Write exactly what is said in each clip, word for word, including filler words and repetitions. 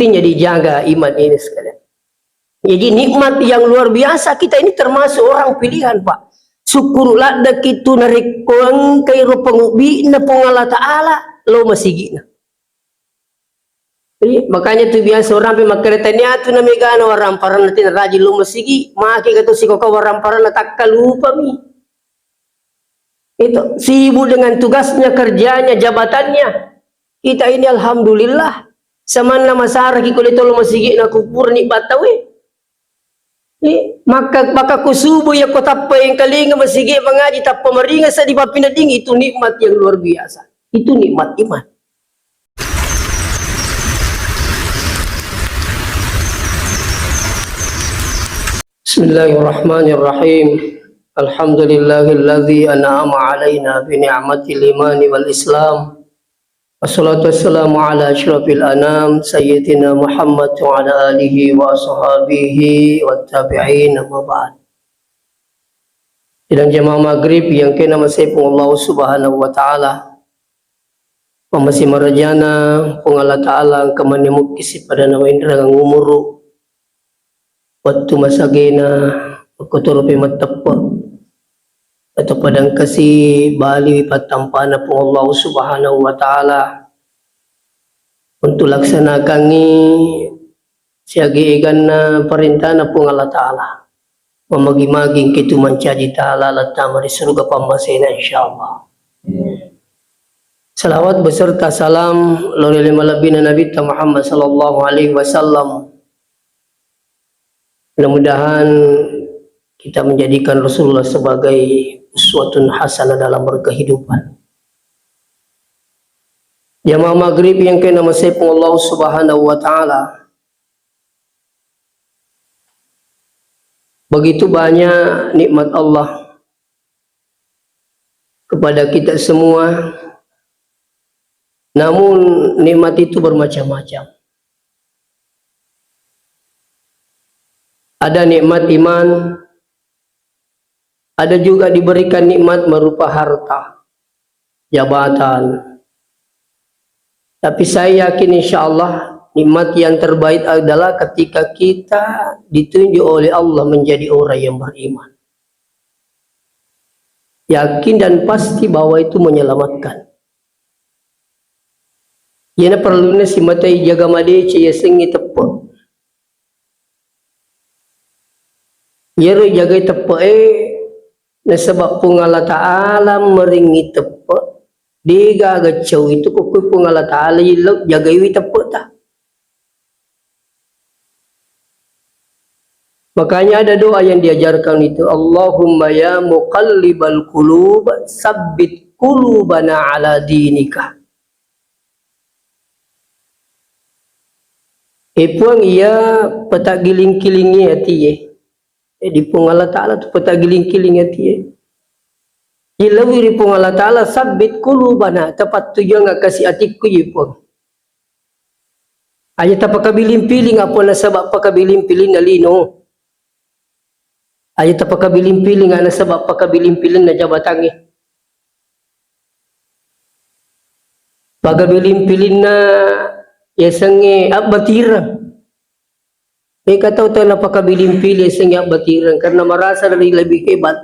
Pentingnya dijaga iman ini sekalian. Jadi nikmat yang luar biasa, kita ini termasuk orang pilihan, Pak. Syukur ladde'ki tu narekko engkai ro pangubbi'na Puang Allah Ta'ala, lo masigi'na. Jadi, makanya tu biasa orang pe makkeda tania tu namegana waramparanna, tena rajin lo masigi, make ga to sikoka waramparanna, takkalupami. Itu sibuk dengan tugasnya, kerjanya, jabatannya. Kita ini alhamdulillah, samanna masaraki ko le tolo masigi na kupur ni batawe. Ni, maka, maka ku subuh ya ko tappa engkalinga masigi mangaji, tappa maringa sadi papinading, itu nikmat yang luar biasa. Itu nikmat iman. Bismillahirrahmanirrahim. Alhamdulillahilladzi an'ama alaina bi ni'matil imani wal islam. Wassalatu wassalamu ala asyrafil anam, Sayyidina Muhammad wa ala alihi wa ashabihi wa tabi'in, amma ba'd. Sidang jamaah maghrib yang kena masepung Allah Subhanahu wa Ta'ala. Mamasi marajana Puang Allah Ta'ala engka manne mukkisi pada nawa inrangang umuru, wettu masagena, makkotoro pe matteppe. Atau pada engkasi bali pattampana Puang Allah Subhanahu wa Ta'ala untuk laksanakangi siaga eganna parentana Puang Allah Ta'ala. Mamagi-magi engka tu mancaji ta'ala lattama ri surga pammasena, insyaallah. Salawat beserta salam lao ri malebbina Nabitta Muhammad sallallahu alaihi wasallam. Mudah-mudahan kita menjadikan Rasulullah sebagai uswatun hasanah dalam berkehidupan. Jamaah maghrib yang kena masepung Allah Subhanahu wa Ta'ala. Begitu banyak nikmat Allah kepada kita semua, namun nikmat itu bermacam-macam. Ada nikmat iman, ada juga diberikan nikmat berupa harta, jabatan. Tapi saya yakin, insya Allah, nikmat yang terbaik adalah ketika kita ditunjuk oleh Allah menjadi orang yang beriman. Yakin dan pasti bahwa itu menyelamatkan. Iyana perluna simata ijaga madeceng yasengnge teppe. Iyaro ijagai teppe'e, nasaba Puang Allah Ta'ala meringi teppe, degaga cau itu ko kui Puang Allah Ta'ala illau jagaiwi teppeta. Makanya ada doa yang diajarkan itu, "Allahumma ya muqallibal qulub, sabbit qulubana ala dinika." Eh Puang, iya petaggiling-kilingi atie. Eh, di Puang Allah Ta'ala tu petaggiling-kiling atie. Ilauwi ri Puang Allah Ta'ala, sabbit qulubana, tapattujung kasi atikku ye Puang. Aja tapakabiling-piling apa nasaba pakabiling-pilingna lino. Aja tapakabiling-piling nasaba pakabiling-pilingna jabatangnge. Pakabiling-pilingna yasengnge abbatireng. Mega tau tena pakabiling-piling yasengnge abbatireng karena merasa dari lebih hebat.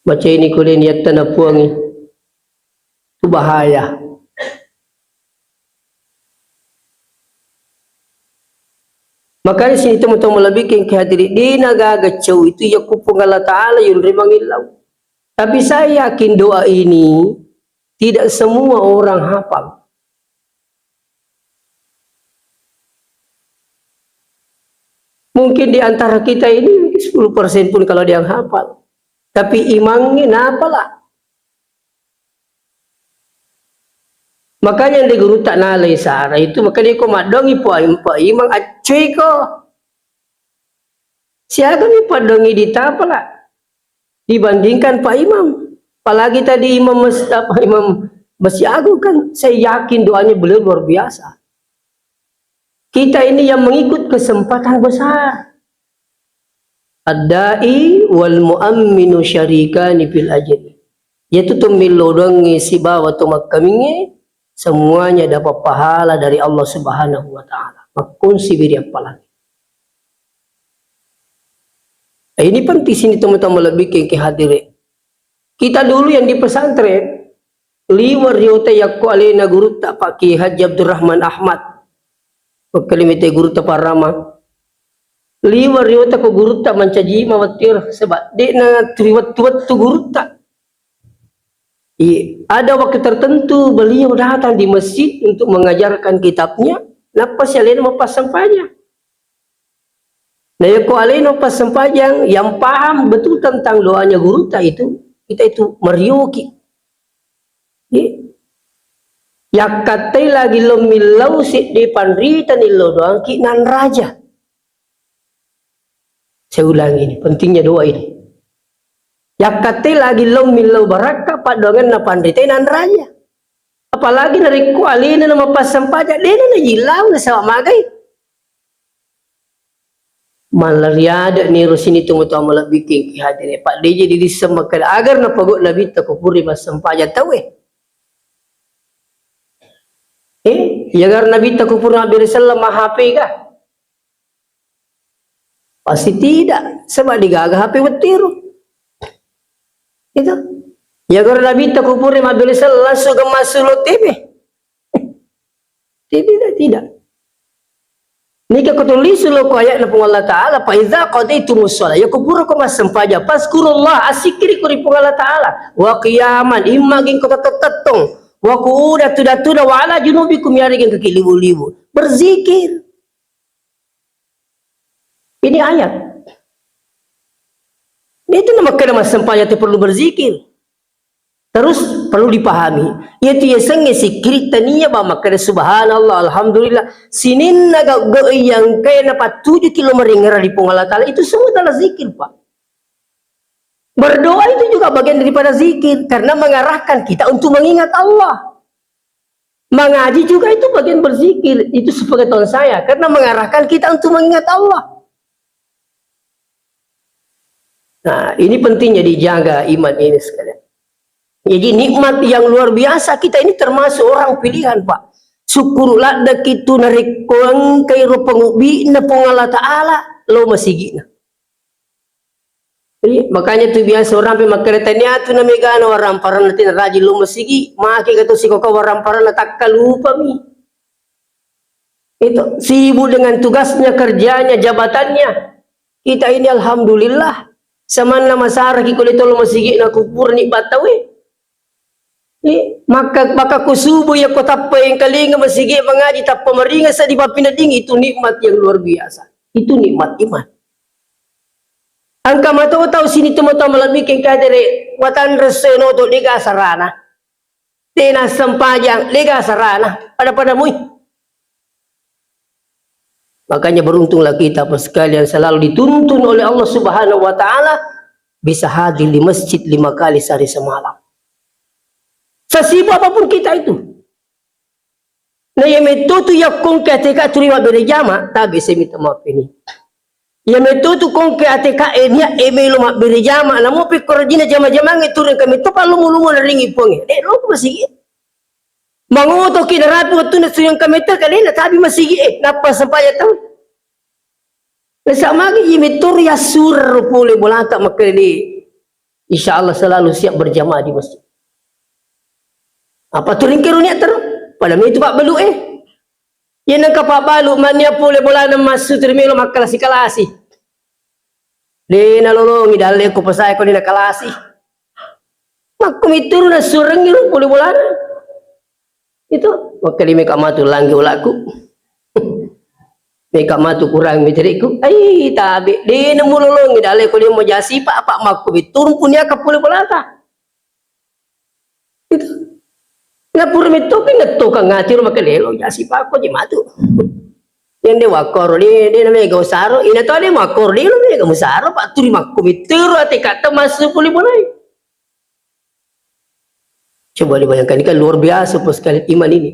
Baca ini kuliah niatta na Puangi. Itu bahaya. Makanya sini teman-teman lebih ke hadiri dina gaga cau itu ya kupung Allah Ta'ala yunri mangillau. Tapi saya yakin doa ini tidak semua orang hafal. Mungkin di antara kita ini mungkin sepuluh persen pun kalau ada yang hafal. Tapi imangnya napa lah? Makanya di guru tak nalai sara itu, makanya ko madongi po imang accuiko. Siaga mi padongi ditapala dibandingkan Pak Imam. Apalagi tadi Imam Mas-, apa, Imam Masjid Agung kan, saya yakin doanya beliau luar biasa. Kita ini yang mengikut kesempatan besar. Ad-da'i wal mu'amminu syarikani fil ajri. Yaitu to millo doangnge sibawa to makkamingnge semuanya dapat pahala dari Allah Subhanahu wa Ta'ala. Makkunsi biri apalagi. Ini penting sini teman-teman lebih ke hadiri. Kita dulu yang di pesantren, liwa riota yakko alena gurutta Pak Kiai Haji Abdurrahman Ahmad. Pekkalimete gurutta Parama. Liwa riota ko gurutta mancaji mawattir sebab de na turi wettu-wettu gurutta. Iya, ada waktu tertentu beliau datang di masjid untuk mengajarkan kitabnya, nappa si alena mappassempajang. Nah, yakko alena mappassempajang, yang paham betul tentang doanya gurutta itu, kita itu marioki. Iya. Yakkattai lagi lo millau seddi panrita nillo doangki nanraja. Saya ulangi ini, pentingnya doa ini. Yakkattai lagi lo millau barakka paddoangenna panrita nanraja. Apalagi narekko alena na mappassempajang, dena najillau nasaba magai. Mallariada niro sini tomatoa malebbiking ki hadere. Pak D J di disseng makkeda agar napagok Nabitta kupuri massempajang tauwe. Eh, ya agar Nabitta kupuri mabbere selleng ma H P ga? Pasti tidak. Sebab digaga H P wettiru. Itu. Ya agar Nabitta kupuri mabbere selleng langsung ke masuk lo T V. Tidak, tidak. Nika ko tulis lo ko ayatna Puang Allah Ta'ala, "Fa idza qadaitumus shalah." Ya ko pura ko massempajang, fazkurullah, assikkiri ko ri Puang Allah Ta'ala. Wa qiyaman, imma geng ko tettettong. Wa qu'udan, tudang-tudang, wa ala junubikum, yarega geng kaki libu-libu. Berzikir. Ini ayat. Itu nama kena massempajang itu perlu berzikir. Terus perlu dipahami, iyatu yasengnge sikkiri tania ba makkeda subhanallah, alhamdulillah, sininna gau-gau yang kaya napattujuki lo maringara di Puang Allah Ta'ala, itu semua adalah zikir, Pak. Berdoa itu juga bagian daripada zikir, karena mengarahkan kita untuk mengingat Allah. Mengaji juga itu bagian berzikir, itu sepengetahuan saya, karena mengarahkan kita untuk mengingat Allah. Nah, ini pentingnya dijaga iman ini sekalian. Jadi nikmat yang luar biasa, kita ini termasuk orang pilihan, Pak. Syukur laddekitu narekko engkai ro pangubbi'na Puang Allah Ta'ala, lo masigi'na. Iya, makanya tu biasa orang pe makkeda tania tu namegana waramparanna tena rajin lo masigi, make ga to sikoko waramparanna takkalupami. Itu sibuk dengan tugasnya, kerjanya, jabatannya. Kita ini alhamdulillah, samanna masaraki ko le tolo masigi na kupurani battawe. Eh, maka, maka ko subuh ya ko tappa engkalinga masigi mangaji tappa maringa sa di pappinedding, itu nikmat yang luar biasa. Itu nikmat iman. Engka mato tau sini tu mato malebbi kengkadere watanre seno to dega sarana. Tena sempajang, dega sarana, pada-pada mui. Makanya beruntunglah kita, Bapak sekalian, selalu dituntun oleh Allah Subhanahu wa Ta'ala, bisa hadir di masjid lima kali sehari semalam. Sesibuk apapun kita itu. Nah, iya metto tu yakkongke ateka turi mabbere jama, tabe saya minta maaf ini. Iya metto tu kongke ateka e nia e melo mabbere jama, namo pekko rajina jama-jamangnge turun ke metto pallumu-lumu naringi puangnge. De lo masigi. Mangotoki narapi wettunna sujud engka metta kalena tabi masigi e, nappa sempajang tau. Nasa magi i metto ri assureng pole bolata makkeda de. Insya Allah selalu siap berjamaah di masjid. Apa turingke ro niat terus? Pada metu pabbalu e. Iya nengka pabbalu mania pole bolana massu turi melo makkalasi-kalasi. De nalolongi dalle ko pasae ko de nakalasi. Makko mitturu nassurengngi ro pole bolana. Itu, makkeda meka matu langge ulaku. Meka matu kurang miteriku. Ai, tabe, de namulolongi dalle ko de majasi pa apa makko mitturu punia kapole bolata. Itu. Napura mettopi netto kangati ro makkeda lo jasi pakko je matu. Yang de wakkoro de, de na mega usaro, ina to de makkoro de lo mega musaro, pak turi makko mitturu ate katta massu pole bolai. Coba dibayangkan, ini kan luar biasa, Pak, sekali iman ini.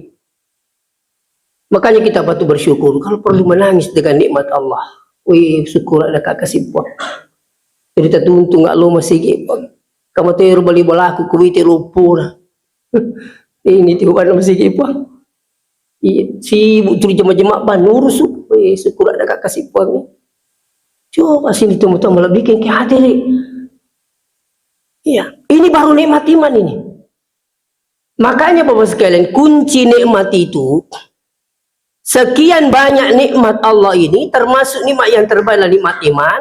Makanya kita patut bersyukur kalau perlu menangis dengan nikmat Allah. Wih, syukur ada kakak simpon. Jadi tertuntung nggak lo masih gitu. Kamu teru bali bolaku kuwite lopona. Ini tiba pada masih kipa. Iya, sibuk terus jema-jema ban urusu. Eh, syukur ada kak kasih puang. Coba sini temu-temu lebih ke hadirin. Iya, ini baru nikmat iman ini. Makanya Bapak sekalian, kunci nikmat itu, sekian banyak nikmat Allah ini, termasuk nikmat yang terbaik adalah nikmat iman,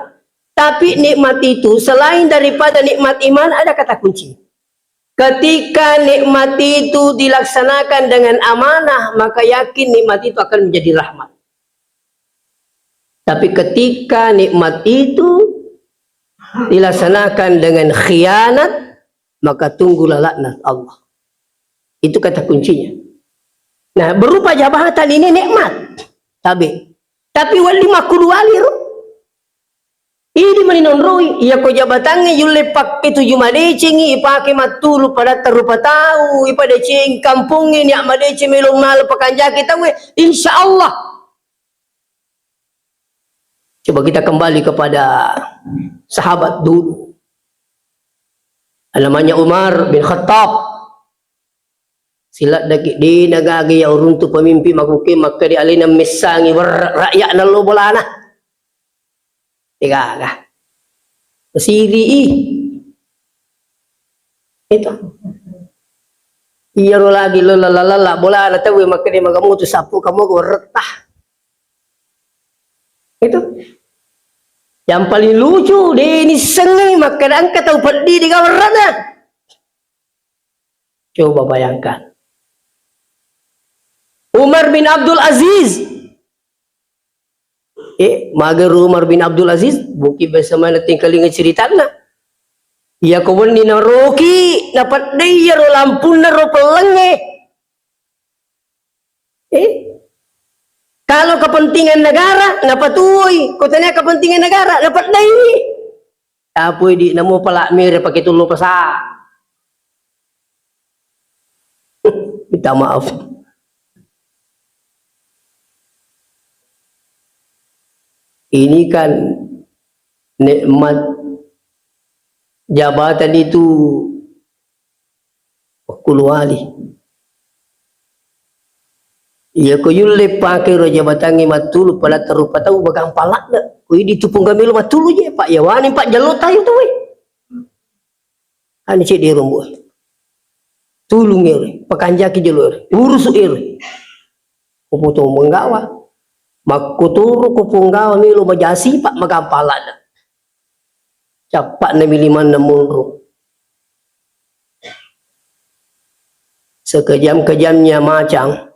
tapi nikmat itu, selain daripada nikmat iman, ada kata kunci. Ketika nikmat itu dilaksanakan dengan amanah, maka yakin nikmat itu akan menjadi rahmat. Tapi ketika nikmat itu dilaksanakan dengan khianat, maka tunggulah laknat Allah. Itu kata kuncinya. Nah, berupa jabatan ini nikmat. Tabe. Tapi wali makkulu wali ro. Idi mani nonroi, iya ko jabatangnge yulle pakke tuju madecengi, ipake mattulu padatta rupa tau, ipadeceng kampongnge, niat madeceng melo mala pakanjaki tauwe, insya Allah. Coba kita kembali kepada sahabat dulu. Namanya Umar bin Khattab. Siladdaki, de nagaga iya uruntu pemimpin makuke makkeda alena messangi wer-, rakyat nallo bolana. Degaga. Siri i. Itu. Iyaro lagi lo lala-lala bolana tauwe makkeda magamutu sappu kamu werretta. Itu. Yang paling lucu, de nissengi makkeda engka tau peddi degaga werrana. Coba bayangkan. Umar bin Abdul Aziz. Eh, mager Umar bin Abdul Aziz, mungkin biasa mana tingkalinga ceritanna. Iya ko wenni naroki, napeddei iyaro lampunna ro pellengnge. Eh? Kalau kepentingan negara, napatuoi. Ko tania kepentingan negara, napeddei. Tapoi di namo pala mere pake tullo pasa. Minta maaf. Ini kan nikmat jabatan itu. Wakkulu wali. Iya ko yulle pake ro jabatangnge mattulu padatta rupa tau, bagampang ladde. Ko idi tu pungga melo mattulu je, Pak, ya wani, Pak, jallo tayo tauwe. Ani cedde rombo. Tulung ero, pakanjaki jolo ero, urusu ero. Ko potong menggawa. Makkotoro ko punggawa melo majasi, Pak, bagampang ladde. Cappa'na mi limanna monro. Sekejam-kejamnya macang,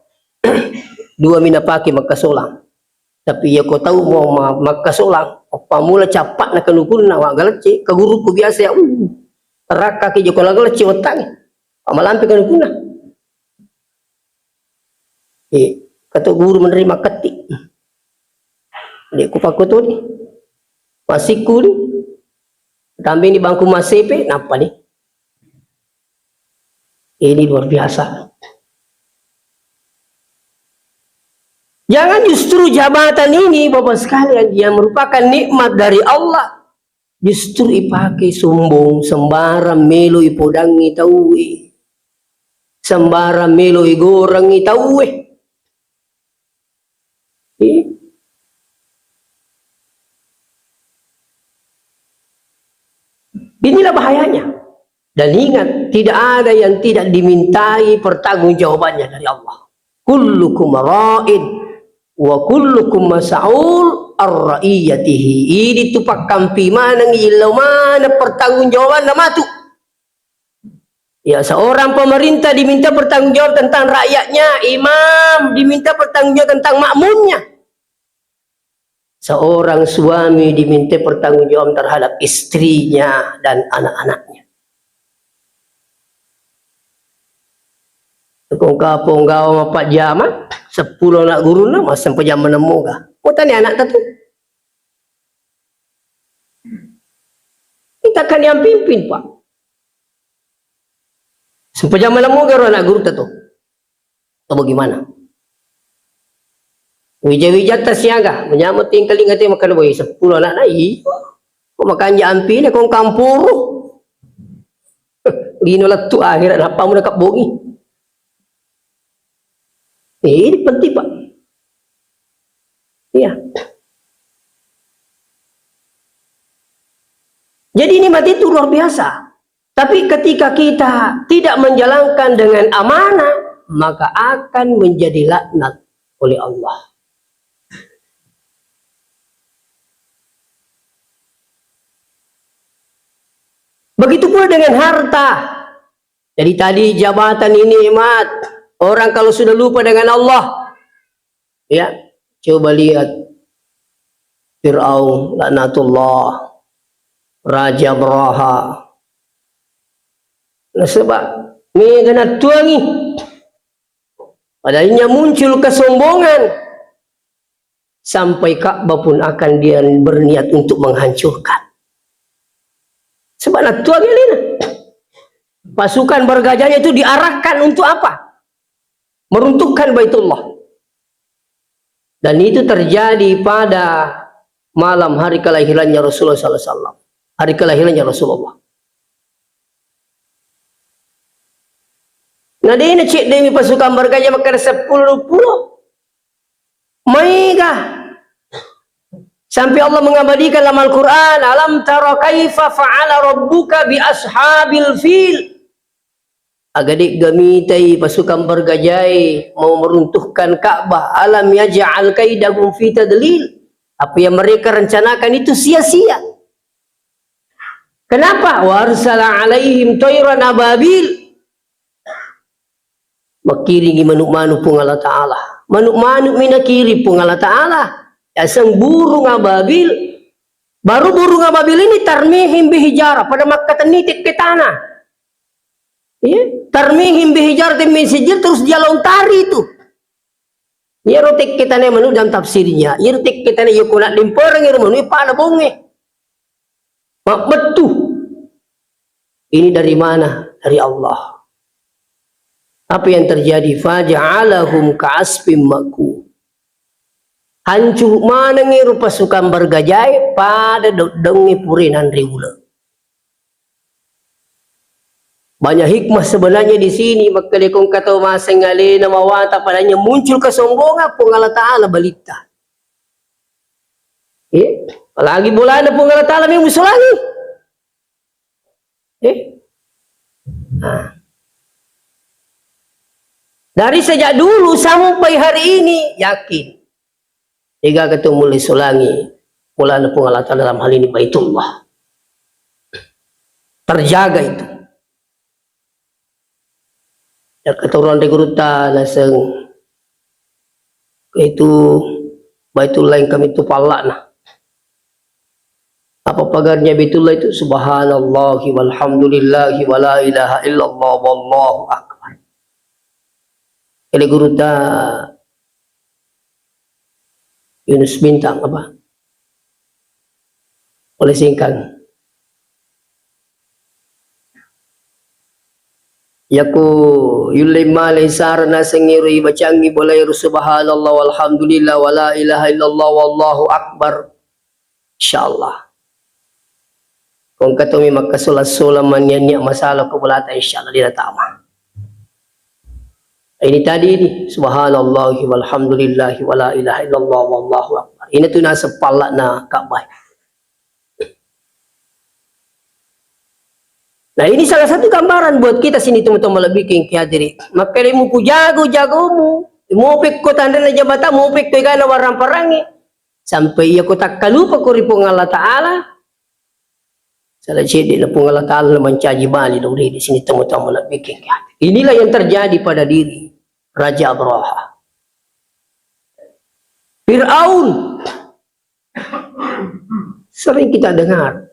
dua mi napake makkasolang. Tapi iya ko tau mo ma-, makkasolang, pammula cappa'na kanukunna, wa galecce, ka guruku biasa ya, uh, terakkaki joko la galecce wettangnge. Pamalampe kanukunna. Eh, kato guru menerima ketik. Dek ku pakkotoni. Masikku ni. Tambe ni bangku masepe, nappa ni. Ini luar biasa. Jangan justru jabatan ini, Bapak sekalian, yang merupakan nikmat dari Allah. Justru ipake sombong, sembarang melo ipodangi tauwe. Sembarang melo igorangi tauwe. Eh? Inilah bahayanya. Dan ingat, tidak ada yang tidak dimintai pertanggungjawabannya dari Allah. Kullukum ra'in wa kullukum mas'ul ar-ra'iyatihi. Idi tu pakkampi maneng, illau maneng pertanggungjawabanna matu. Ya, seorang pemerintah diminta pertanggung jawab tentang rakyatnya, imam diminta pertanggung jawab tentang makmumnya. Seorang suami diminta pertanggung jawab terhadap istrinya dan anak-anaknya. Kongka ponggawa mapajama, seppulo anak guruna, massempajang maneng moga. Kota ni anak tatu. Kita kan yang pimpin, Pak. Sempajang maneng moga ro anak gurutta tu. Atau bagaimana? Wija-wijatta siaga, manyameng tingkalinga te makkeda, "Woi, seppulo anakna, iyo. Ko makanja ampina, ko kampuru." Lino lettu akhirat, nappa muna kabbongi. Ini penting, Pak. Iya. Jadi nikmat itu luar biasa. Tapi ketika kita tidak menjalankan dengan amanah, maka akan menjadi laknat oleh Allah. Begitu pula dengan harta. Jadi tadi jabatan ini nikmat. Orang kalau sudah lupa dengan Allah, ya, coba lihat Fir'aun, laknatullah, Raja Abraha. Nasaba mega nattuangi. Padahal muncul kesombongan. Sampai Ka'bah pun akan dia berniat untuk menghancurkan. Sebab nattuangi alena. Pasukan bergajahnya itu diarahkan untuk apa? Meruntuhkan Baitullah. Dan itu terjadi pada malam hari kelahirannya Rasulullah sallallahu alaihi wasallam. Hari kelahirannya Rasulullah. Nah, de' naceddemi pasukan bergajah makkeda seppulo duappulo. Maega. Sampai Allah mengabadikan dalam Al-Quran, "Alam tara kaifa fa'ala rabbuka bi ashabil fil." Aga de'ga mitai pasukan bergajae mau meruntuhkan Ka'bah? Alam yaj'al kaidahum fi tadlil. Apa yang mereka rencanakan itu sia-sia. Kenapa? Wa arsala alaihim tairan ababil. Makkiringi manuk-manuk Puang Allah Ta'ala. Manuk-manuk mi nakiring Puang Allah Ta'ala. Yaseng burung ababil. Baru burung ababil ini tarmihim bihijarah, pada makkatenni tekke tanah. Iya, tarmihim bihijar min sijil, terus dia lontari itu. Iyaro tekke tanah manu dalam tafsirnya. Iyaro tekke tanah yoko nak limpereng iyaro manu pala bonge. Mabbettu. Ini dari mana? Dari Allah. Apa yang terjadi? Faja'alahum ka'asfim ma'kul. Hancur manengngi rupa pasukan bergajae pada dodongngi pure nanre uleng. Banyak hikmah sebenarnya di sini, makkedekong katau maseng alena mawata padanya muncul kesombongan Puang Allah Ta'ala balitta. Eh, apalagi bolana Puang Allah Ta'ala memang musulangi. Eh? Nah. Dari sejak dulu sampai hari ini, yakin. De'gaga tu mulle solangi bolana Puang Allah Ta'ala dalam hal ini Baitullah. Terjaga itu. Ya keturunan di gurutta naseng itu Baitullah yang kami tu pallakna. Apa pagarnya Baitullah itu? Subhanallahi walhamdulillahi wa la ilaha illallah wallahu akbar. Jadi gurutta Yunus Bintang apa? Oleh Singkang. Yako yulle male isara nasengiro ibacangi bolairo subhanallah walhamdulillah wala ilaha illallah wallahu akbar. Insyaallah. Kongka tomi makkasola-sola mannia-nia masalah ko bolata insyaallah dia tama. Ini tadi ini, subhanallahi walhamdulillahi wala ilaha illallah wallahu akbar. Ini tu naseng pallakna Ka'bah. Nah, ini salah satu gambaran buat kita sini teman-teman lebih king hadiri. Makanya mupu jago-jagomu, mau pekko tandana jabatan, mau pekko igana warang parangi. Sampai iya ko takkalupa ko ri Puang Allah Ta'ala, Sala cedde na Puang Allah Ta'ala mancaji bali dong di sini temu-temu na bikin. Inilah yang terjadi pada diri Raja Abraha. Fir'aun. Sering kita dengar.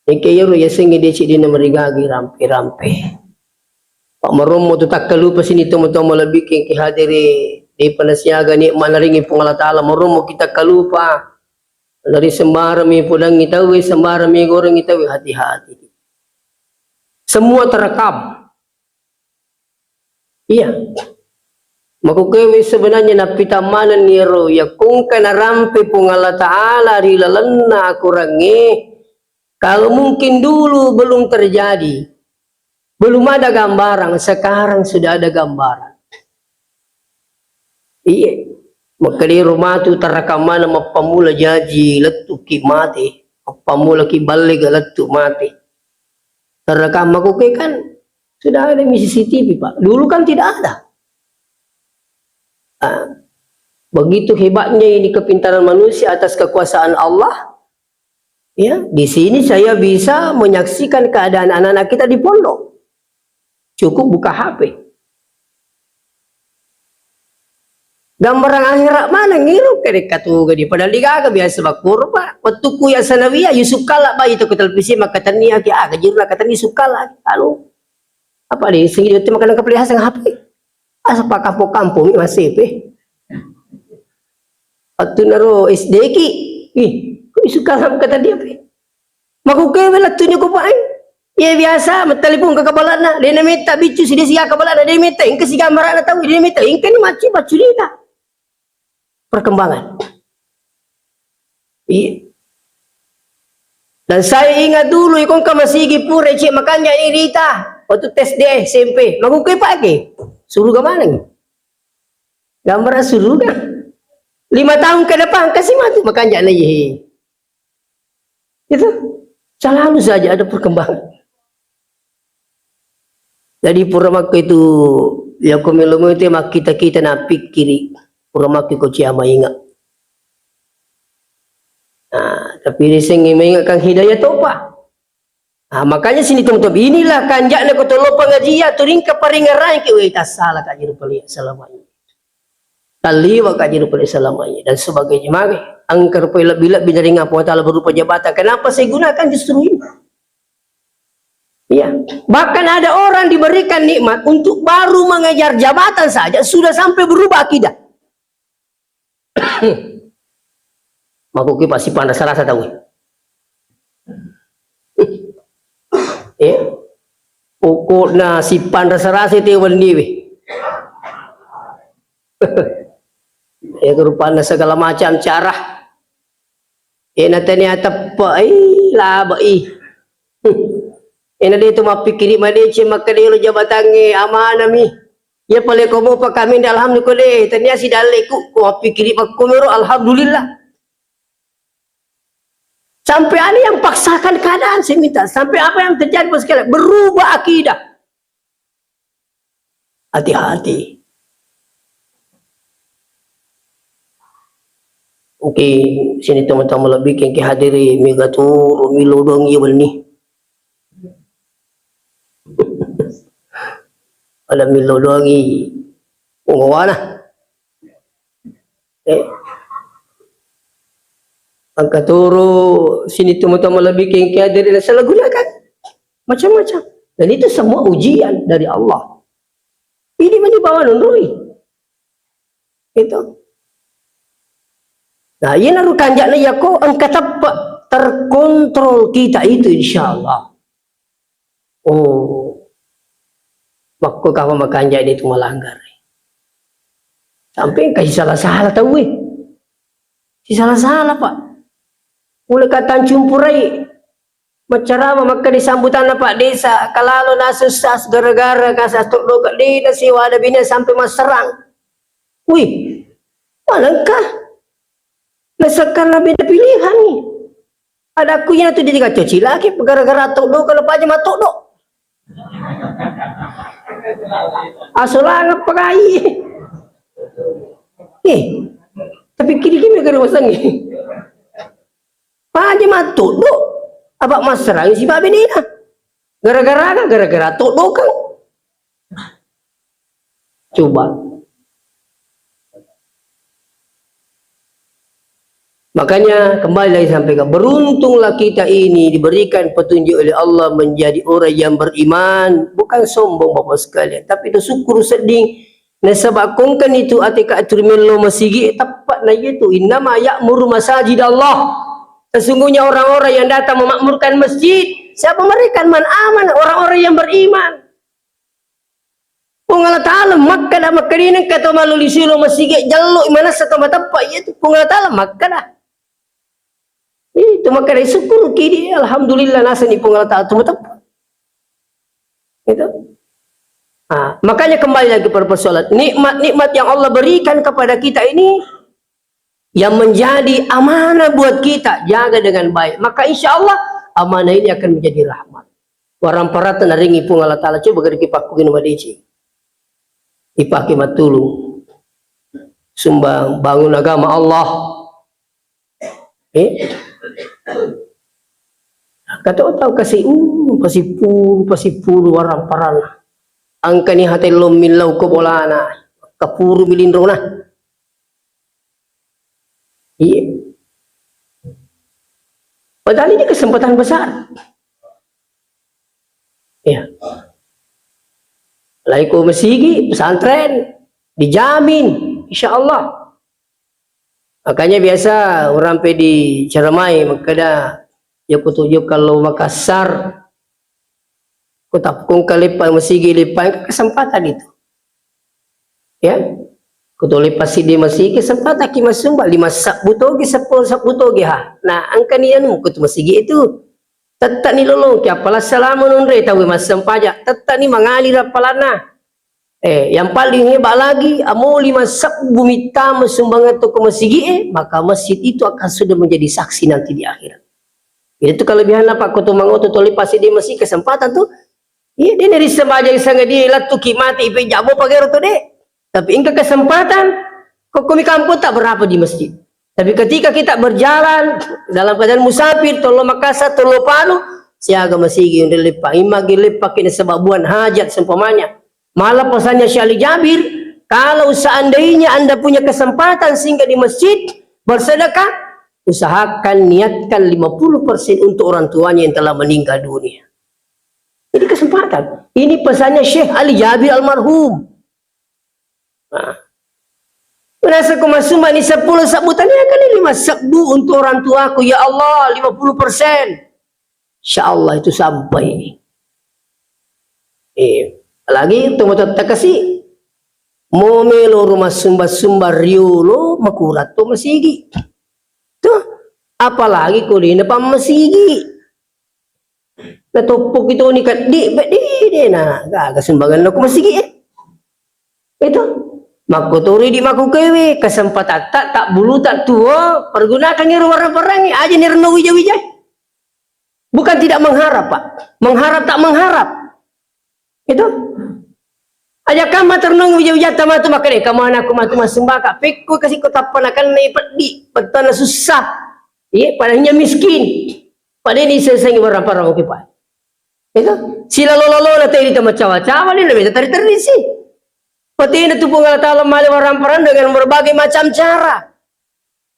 Engke yero yasengnge deci dina marigagi rampe-rampe. Pak marommo tu takkalupa sini temu-temu lebih ki hadiri di panasiaga ni manaringi Puang Allah Ta'ala marommo kita kalupa. Dari sembarang mi pudangi tauwe, sembarang mi gorengi tauwe, hati-hati. Semua terekam. Iya. Makukewe sebenarnya napitammanenni ero, ya kungka narampe Puang Allah Ta'ala ri lalenna akurangnge, kalau mungkin dulu belum terjadi, belum ada gambaran, sekarang sudah ada gambaran. Iya. Makkedai ro matu, tarakang mana mappammula jaji lettuki mate, mappammulaki ballega lettu mate. Tarakang makoke kan sudah ada mi C C T V, Pak. Dulu kan tidak ada. Ah, begitu hebatnya ini kepintaran manusia atas kekuasaan Allah. Ya, di sini saya bisa menyaksikan keadaan anak-anak kita di pondok. Cukup buka H P. Gambarang akhirat mana ngiru kede katu gadi. Padahal digaga biasa bakkoro, Pak. Wettukku ya sanawiyah, Yusuf Kalla, Pak, itu ke televisi, maka tania ki, ah, kajirna katani Yusuf Kalla, anu, apa deh, sing itu makanan kepelihara H P. Asa pakampong-kampong masih pe. Attunaro S D ki. Ih, kok Yusuf Kalla kata dia pe. Makukewe lettunya ko pae. Iya biasa, mattelepon ke kepalana, de nametta biccu side siga kepalana, de nametta engka siga marana tau, de nametta engka ni macci paccurita. Perkembangan. Iya. Dan saya ingat dulu, ikon ka masigi pura, cek makanja ni rita. Waktu tes D S M P, makuke pake. Suruga mana ni? Gambar suruga. Lima tahun ke depan, kasih mati makanja na, iya. Itu selalu saja ada perkembangan. Jadi pura makko itu, ya, ko melo-melo itu makkita-kita napikkiri, pura makko ko cia mainga. Nah, tapi disengi mainga kan hidayah topa. Nah, makanya sini teman-teman, inilah kanjakna ko tolo pengajian, turingka paringerai ke, weh, tasala ka jiru pale selama ini. Taliwa ka jiru pale selama ini dan sebagainya. Mage, engka rupai lebbi-lebbi dari Puang Taala berupa jabatan. Kenapa saya gunakan justru ini? Iya. Bahkan ada orang diberikan nikmat untuk baru mengejar jabatan saja sudah sampai berubah akidah. Makuki pasti panrasa-rasa tau. Eh, pokokna sipanrasa-rasa itu wenni we. Ya, rupanna segala macam cara. Eh, na tania teppe, eh, laba, eh. Eh, na de tu mappikiri madeceng makkeda elo jabatangnge amanami. Iya pale ko mopa kami nda alhamdulillah ko de, tania sidalleku, ko mappikiri pakkomero alhamdulillah. Sampai ada yang paksakan keadaan, saya minta. Sampai apa yang terjadi, Bos sekalian, berubah akidah. Hati-hati. Oke, sini teman-teman lebih ke hadiri mega tu, milo doang iya wenni. Ada milo doang i. Ungawana. Eh. Angka turu sini teman-teman lebih ke hadiri dan salah gunakan. Macam-macam. Dan itu semua ujian dari Allah. Ini meni bawa nunrui. Itu. Nah, iya naru kanjakna yako engka teppe terkontrol kita itu, insya Allah. Oh. Makko kapa makanja de tu malanggar. Sampai engka sisala-sala tau e. Sisala-sala, Pak. Mulai kata cumpurai. Maccarama makkeda sambutanna Pak Desa, kalalo nasu sas gara-gara kasa toddoka de nasiwa ada bina sampai masserang. Wih, manengka? Nasakkanna beda pilihan ni. Adakku iya tu ditiga coci lagi gara-gara toddoka lepa aja matoddo. Asolana pagai. Eh, tapi kiri-kiri gara-gara wasangi. Paja mattoddo, apa masserang sipa benena. Gara-gara aga? Gara-gara toddokang. Coba. Makanya kembali lagi sampaikan, beruntunglah kita ini diberikan petunjuk oleh Allah menjadi orang yang beriman, bukan sombong Bapak sekalian, tapi bersyukur sedih. Nasaba kongkani tu ate ka turi mello masigi, teppa'na iya tu, innama ya'muru masajid Allah. Sesungguhnya orang-orang yang datang memakmurkan masjid, siapa mereka? Man aman, orang-orang yang beriman. Puang Allah Ta'ala makkada, makkedineng ka to maluli silo masigi, jallo manassa to mateppa iya tu. Puang Allah Ta'ala makkada. Itu makkada, syukur kidi, alhamdulillah, nasani Puang Allah Ta'ala tu mateppa. Gitu. Ah, makanya kembali lagi pada persoalan nikmat-nikmat yang Allah berikan kepada kita ini yang menjadi amanah buat kita, jaga dengan baik. Maka insya Allah amanah ini akan menjadi rahmat. Warang parata naringi Puang Allah Ta'ala, coba gede kipakku gini madeci. Ipake matulung. Sumbang bangun agama Allah. Eh? Kata tau kasi, uh, pasipulu, pasipulu warang parana. Angkani hate lommin lau ko bolana. Kapuru milinrona. Iya. Padahal ini kesempatan besar. Ya. Lai ko masigi, pesantren, dijamin, insya Allah. Makanya biasa orang pe diceramai, makkeda, ya kutuju kalau Makassar, ko tapkong kaleppa masigi leppa, kesempatan itu. Ya. Ko to leppa siddi masigi, kesempatan ki masumba, lima sabbu togi, seppulo sabbu togi, ha. Nah, angkani anu, ko to masigi itu. Tettani lolongki, apala salama nonre tau massempajang, tettani mangali rappalanna. Eh, yang paling hebat lagi, amo lima sabbu mittama sumbangan to ko masigi e, maka masjid itu akan sudah menjadi saksi nanti di akhirat. Itu kelebihanna, Pak, ko to mangoto toli pasti di masjid kesempatan tuh. Iya, dia dari sembajang sangadi lattu ki mati ipe jabo pagero to de. Tapi engka kesempatan, ko komi kampung tak berapa di masjid. Tapi ketika kita berjalan dalam keadaan musafir, tollo Makassar, tollo Palu, siaga masigi onre leppa. Imma gi leppa kena sebab buan hajat seumpamanya. Malah pesannya Syekh Ali Jabir, kalau seandainya Anda punya kesempatan singgah di masjid, bersedekah, usahakan niatkan lima puluh persen untuk orang tuanya yang telah meninggal dunia. Ini kesempatan. Ini pesannya Syekh Ali Jabir almarhum. Nah. Merasa ko masumba ni seppulo sabbu, taniakan ni lima sabbu untuk orang tuaku. Ya Allah, lima puluh persen. Insya Allah itu sampai. Eh, apalagi to matotta kasi. Mo melo rumah sumba-sumba riolo, makurang to masigi. Tuh, apalagi ko dena pammasigi. Natoppoki toni keddi, beddi dena gaga sumbanganna ko masigi e. Itu. Makkotori di makkukewe, kesempatatta, tabbuluta tuo, pergunakan ero warang-warangnge, aja ni renno wija-wija. Bukan tidak mengharap, Pak. Mengharap tak mengharap. Itu. Aja kamma ternong wija-wijatta matu makkeda, "Kamana aku matu massumbaka?" Pekko kasi ko tappanakanna i peddi, pettanna sussa. Iya, padahal hanya miskin. Padahal ni sesengi barang-barang oke, Pak. Itu. Silalo-lalo na teri tama cawa-cawa ni lebih teri-teri sih. Patena tu Puang Allah Ta'ala male warang-parang dengan berbagai macam cara.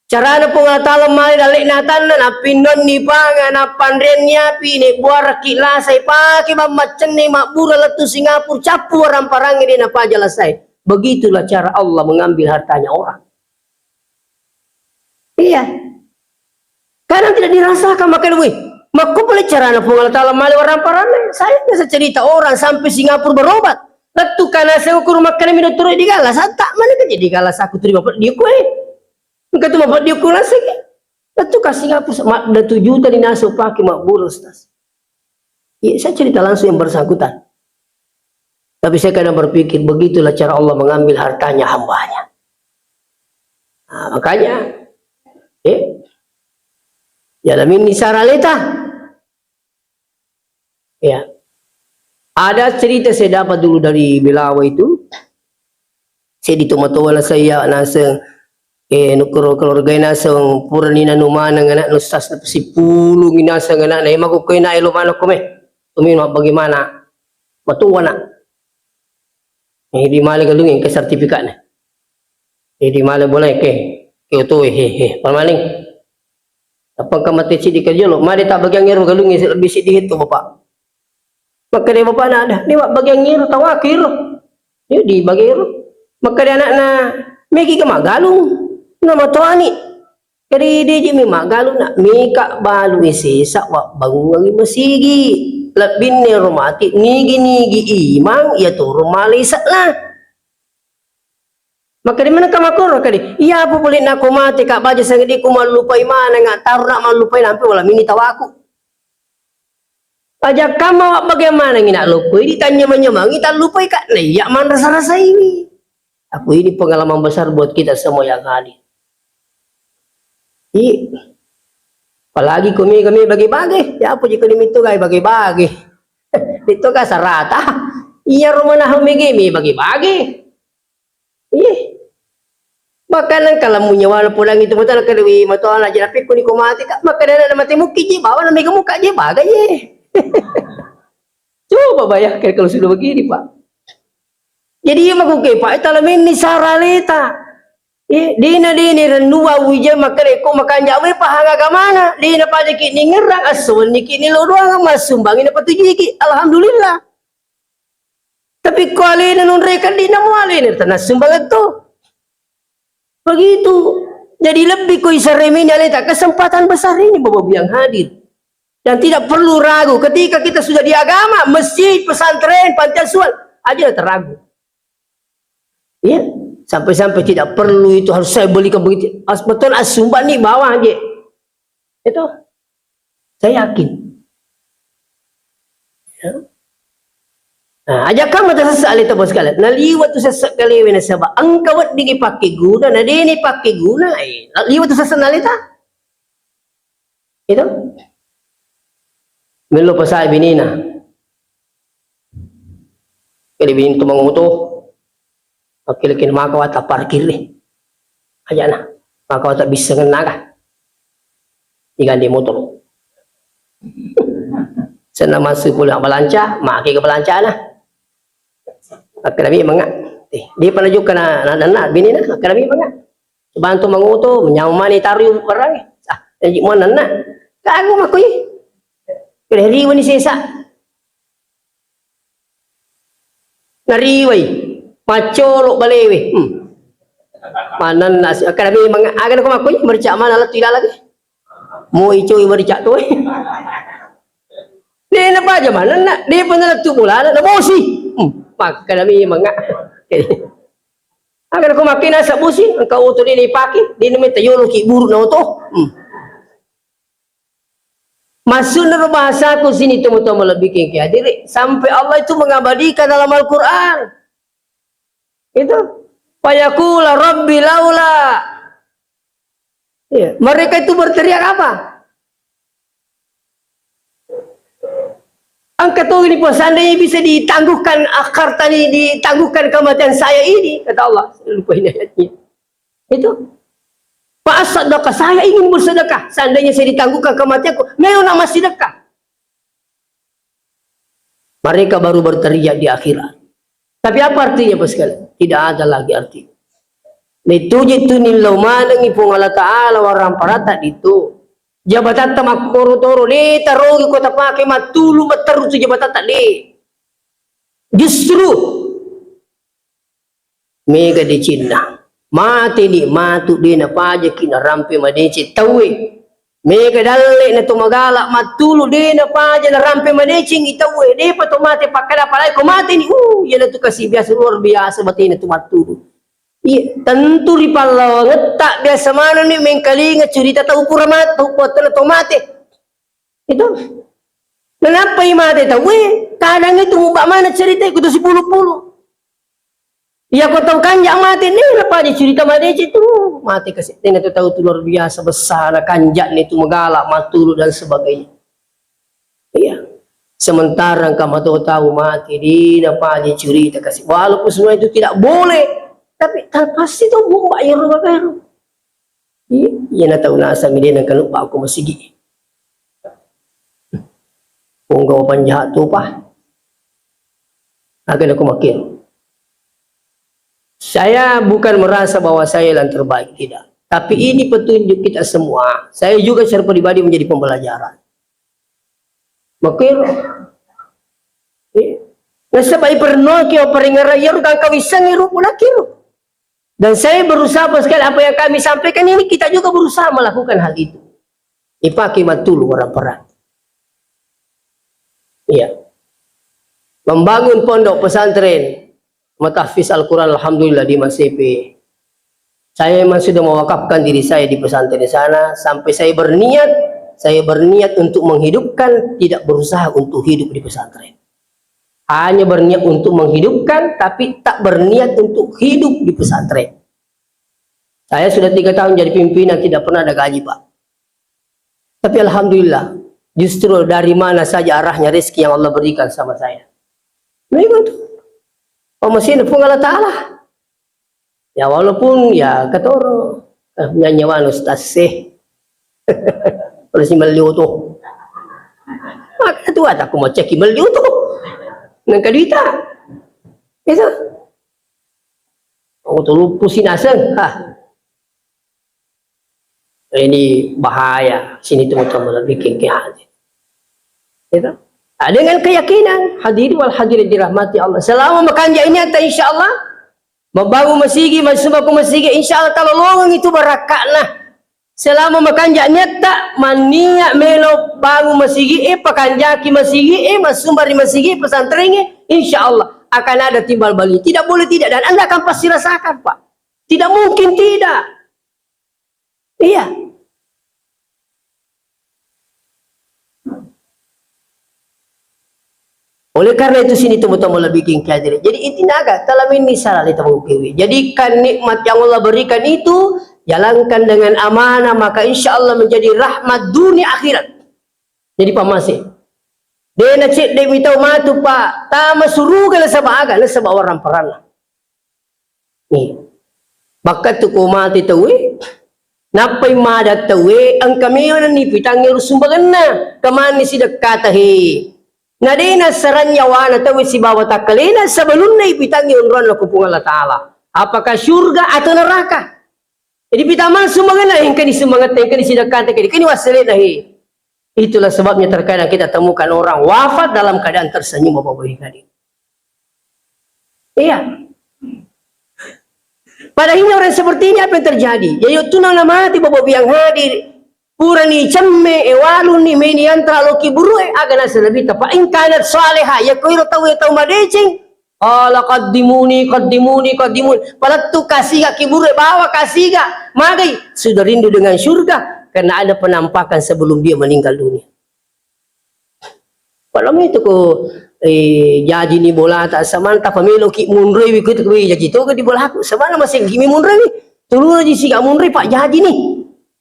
Carana Puang Allah Ta'ala male dalle'na atanna, nappinnonni panga, nappanreanni api, nebbuarakki lasai, pake bang maccenni mabbura lettu Singapura, cappu warang-parangnge de napaja lasai. Begitulah cara Allah mengambil hartanya orang. Iya. Kadang tidak dirasakan, makanya, wih, makko pale carana Puang Allah Ta'ala male warang-parangnge. Saya biasa cerita orang sampai Singapura berobat. Lettu kana saya ukur makkeda mi dottoro digala, satta mana kan jadi gala saku terima peddi kue. Engka tu mapeddi okko naseng. Lettu ka Singapura, madda tu juta ni naseng upake mabbura, Ustaz. Iya, saya cerita langsung yang bersangkutan. Tapi saya kadang berpikir, begitulah cara Allah mengambil hartanya hambanya. Nah, makanya, eh, ya lamin ni sara leta. Ya. Ada cerita saya dapat dulu dari Belawa itu. Seddi tomatoa naseng iya naseng, eh, nukkuro keluarga naseng purani nanu maneng anakna Ustaz, sipulung naseng anakna, eh, mako koe na elo maneng ko me. Tumi mabbagaimana? Matoa na. Eh, di male galung engka sertifikatna. Eh, di male boleh ke, ke oto, eh, eh, eh, pamaling. Tappa engka mate siddi ka jolo, made tabbagiang ero galungnge lebbi siddi hetto, Bapak. Makkeda bapakna, "Ada, ni mabbagiang ero tawaki ero." Iya, dibagi ero. Makkeda anakna, "Megi ka maggalung?" Namatoani. Kedi deje mi maggalung, nak, meka balu sesa wabbangungi masigi. Lebbinna ero mati, nigi-nigi imang, iya toro male ise'na. Makkeda manengka makkoro kadi, iya apa pole nako mate ka baja sangedi ku mallupai maneng, taro nak mallupai nampe wala mini tawaku. Ajakkamma wa bagaimana ngi nak lopoi, ditanya manyamang, itallupai ka, na iya manrasa-rasaiwi. Aku ini pengalaman besar buat kita semua yang hadir. Iya. Apalagi ko mega-mega bage-bage, ya apa jika dimintu gai bage-bage. Itu ka sarata. Iya, rumah nahu mega-mega bage-bage. Iya. Bahkan engka lamu nyawana pulang itu mata nakalewi matoa na jena pikku ni ko mate ka, maka dana na mate mukki je, bawa na mega muka je, baga je. Coba bayangkan kalau sudah begini, Pak. Jadi iya makuke, Pak, tala menni sara leta. Eh, dina dini renua wija makare ko makanja we pahang agamana, dina pajaki ningerang, assuwenni ki ni lo doang, massumbangi na patujiki. Alhamdulillah. Tapi ko alena nonrekeng, dina mo alena tena sumbang to. Begitu. Jadi lebih ko isaremini aleta, kesempatan besar ini Bapak Ibu yang hadir. Dan tidak perlu ragu, ketika kita sudah di agama, masjid, pesantren, panti asuhan, aja terragu. Ya, sampai-sampai tidak perlu itu harus saya belikan begitu. As-, betul as sumbang ni bawah aja. Itu. Saya yakin. Ya. Nah, aja kamu tersesat aleta bos kalian. Nah, liwat tu sesat kali wena sebab engka wedding pakai guna, nah dini pakai guna, eh, liwat tu sesat aleta. Itu. Melo pasai binina. Kali bini tu mangutu. Oke, lekin maka wata parkir ni. Aja na. Maka wata bisa naga. Digandeng motor. Senna masuk pulang balanca, make ke balanca na. Oke, lami manga. Eh, dia pernah juga na, na, na, na, bini na. Oke, lami manga. Bantu mangutu, menyawa mani taru barang. Ah, jadi mana na? Kagu makui. Kena riwa ni sesa. Nariwai, maccolo balewe. Hmm. Manenna si-, akkada memang aga nako makkoi, merica mana lettu ilaleng. Mo icoi merica tu. De na paja manenna, de pa nalettu bolana, na bosi. Hmm. Makkada memang. Aga nako makkoi nasa bosi, engka oto de na ipake, de na metta yolo ki buru na oto. Hmm. Maksudna ro bahasaku sini, teman-teman lebih kengki hadiri, sampai Allah itu mengabadikan dalam Al-Quran. Itu. Fayaqula Rabbi laula. Iya, mereka itu berteriak apa? Engka to ini, Pak, seandainya bisa ditangguhkan akhartani, ditangguhkan kematian saya ini, kata Allah. Lupa ini ayatnya. Itu. Fa asaddaqa, saya ingin bersedekah. Seandainya saya ditangguhkan kematianku, melo na massedekah. Mereka baru berteriak di akhirat. Tapi apa artinya, Pak sekalian? Tidak ada lagi arti. Mettuji tu nillau manengi Puang Allah Ta'ala warang parata ditu. Jabatatta makkoro toro, de tarogi ko tapake mattulu matteru tu jabatatta, de. Justru Mega decenna. Mateni matu de napajaki narampe madeceng tauwe. Mega dalle'na to magala mattulu de napaja narampe madecengi tauwe. Depa to mate pakkada, apalagi ko mateni. Uh, iyanatu kasi biasa luar biasa batena tu mattulu. Iya, tentu ri pallawangetta biasa manenni mengkalinga curita tau pura mat-, tau, tau to mate. Itu. Nanappai mate tauwe, kadang itu mubba maneng cerita iko to sipulu-pulu. Iya, ko tau kanja mate, ne, lepa di cerita madeceng tu, mate kasi. Ini tu tau tu luar biasa besar, kanja ni tu megala, matulu dan sebagainya. Iya. Sementara engka mato tau mate, di napa di cerita kasi. Walaupun semua itu tidak boleh, tapi kan pasti tu mubba ero babaero. Iya, iya na tau nasang de nengka lubba ko masigi. Ponggawa panjahat tu pa. Aga nako makkiro. Saya bukan merasa bahwa saya yang terbaik, tidak. Tapi ini petunjuk kita semua. Saya juga secara pribadi menjadi pembelajaran. Makkiro. Iya. Nasaba iperno ki o paringara iyaro gangka wissengi rupu nakkiro. Dan saya berusaha, Pak sekalian, apa yang kami sampaikan ini, kita juga berusaha melakukan hal itu. Dipakai matulu orang peran. Iya. Membangun pondok pesantren, matahfiz Al-Quran, alhamdulillah, di Masepe. Saya memang sudah mewakafkan diri saya di pesantren di sana, sampai saya berniat Saya berniat untuk menghidupkan, tidak berusaha untuk hidup di pesantren. Hanya berniat untuk menghidupkan, tapi tak berniat untuk hidup di pesantren. Saya sudah tiga tahun jadi pimpinan, tidak pernah ada gaji, Pak. Tapi alhamdulillah, justru dari mana saja arahnya rezeki yang Allah berikan sama saya. Nah, itu tuh. Pammasena Puang Allah Ta'ala. Ya, walaupun ya katoro, eh, nyanyi anu, Ustaz, sih. Kalau si melli oto. Maka tu aku mau cek melli oto. Nang kaduita. Itu. Oto lupu si naseng. Hah. Ini bahaya. Sini teman-teman bikin ke hati. Gitu. Nah, dengan keyakinan, hadirin wal hadirat dirahmati Allah. Selama makanja ini, insya Allah, membangun masigi, masuk ke masigi, insya Allah, talolongang itu barakatna. Selama makanja niatta, mania melo bangun masigi, eh, pakanjaki masigi, eh, masumbar di masigi, pesantren, eh, insya Allah akan ada timbal balik. Tidak boleh tidak, dan Anda akan pasti rasakan, Pak. Tidak mungkin tidak. Iya. Oleh karena itu, sini teman-teman lebih king hadir. Jadi, itinaga, kalau ini salah, kita mau pilih. Jadikan nikmat yang Allah berikan itu, jalankan dengan amanah, maka insya Allah menjadi rahmat dunia akhirat. Jadi, pamase. Dena cek, de mitau matu, Pak. Tama suruga nasaba aga, nasaba orang perana. Nih. Bakka tu ko mate tauwe, nappai mada tauwe, engka mewanni pitangngi urus sumbangenna, kemanni sidekkata he. Na de nassarang nyawana tauwe sibawa takkalena sebelumna ipitangngi onronna ku Puang Allah Ta'ala. Apakah surga atau neraka? Jadi pitamang sumbangenna, engkani sumbangetta, engkani sidekkata, engkani wassalena he. Itulah sebabnya terkadang kita temukan orang wafat dalam keadaan tersenyum, Bapak Ibu yang hadir. Iya. Padahal orang seperti ini apa yang terjadi? Ya, yaitu nana mati, Bapak Ibu yang hadir. Purani cemme, e walunni, meni antara loki burue, aga nasa lebih tepat. In kanat saleha, ya koiro tau, ya tau madeceng. Qala qaddimuni, qaddimuni, qaddimuni. Palettu kasiga ki burue, bawa kasiga. Magai, sudah rindu dengan surga karena ada penampakan sebelum dia meninggal dunia. Padahal itu ko, eh, jaji ni bolata, samanta pameloki munroi wi kutu, wi jaji toga di bolaku, samana masih gimi munroi wi, tuluna ji siga munroi, Pak, jaji ni.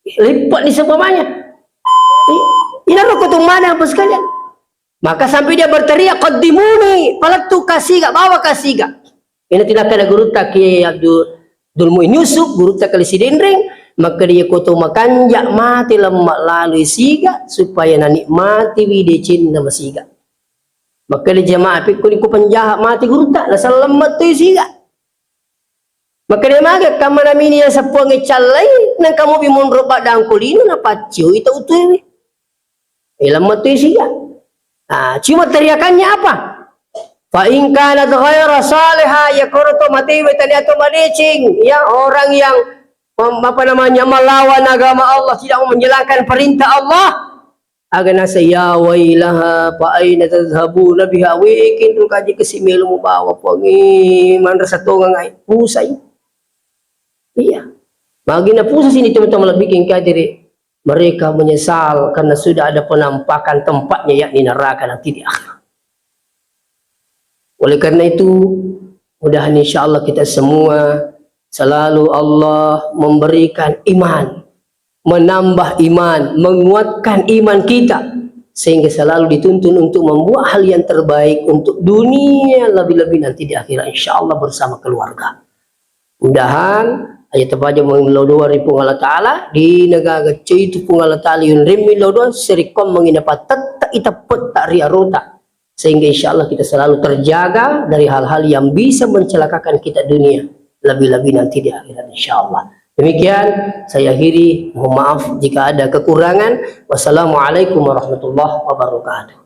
Lipat ni seumpamanya. I-, ina roko tu mana apa sekalian? Maka sampai dia berteriak, "Qaddimuni, palettu kasiga, bawa kasiga." Ina tinakana gurutta Kiai Abdul, Abdul Muin Yusuf, gurutta Kali Sidenreng, makkeda, "Iya ko to makanja mate lemma laloi siga, supaya nanikmatiwi decenna masiga." Makkeda jamaah, "Pekkoni ko penjahat mate gurutta, nasala lemma toi siga." Makkeda, "Mage kamma namini yang seppuang callai, nang kamu bimonro baddang kolino, napaccioi tau tuewe." Eh, lemma toi siga. Ah, cuma teriakannya apa? "Fa in kanat ghaira saliha," ya koro to matewe tania to madeceng, ya, orang yang mem-, apa namanya, melawan agama Allah, tidak mau menjalankan perintah Allah. Aga nasa, "Ya wailaha, fa aina tadhhabuna biha?" Wekin tu kaji kesi melo mubawa, Puang, eh, manrasa tongang ai, pusai. Iya. Magi na pusa sini teman-teman lebih king kadiri. Mereka menyesal karena sudah ada penampakan tempatnya, yakni neraka nanti di akhirat. Oleh karena itu, mudahan insya Allah kita semua selalu Allah memberikan iman, menambah iman, menguatkan iman kita, sehingga selalu dituntun untuk membuat hal yang terbaik untuk dunia, lebih-lebih nanti di akhirat, insya Allah bersama keluarga. Mudahan, aja tapaja mengillau doa ri Puang Allah Ta'ala, di negaga coitu Puang Allah Ta'ala yunrimmi lao doa, serikong mengina patetta ita petta ri arota. Sehingga insya Allah kita selalu terjaga dari hal-hal yang bisa mencelakakan kita dunia, lebih-lebih nanti di akhirat, insya Allah. Demikian, saya akhiri. Mohon maaf jika ada kekurangan. Wassalamualaikum warahmatullahi wabarakatuh.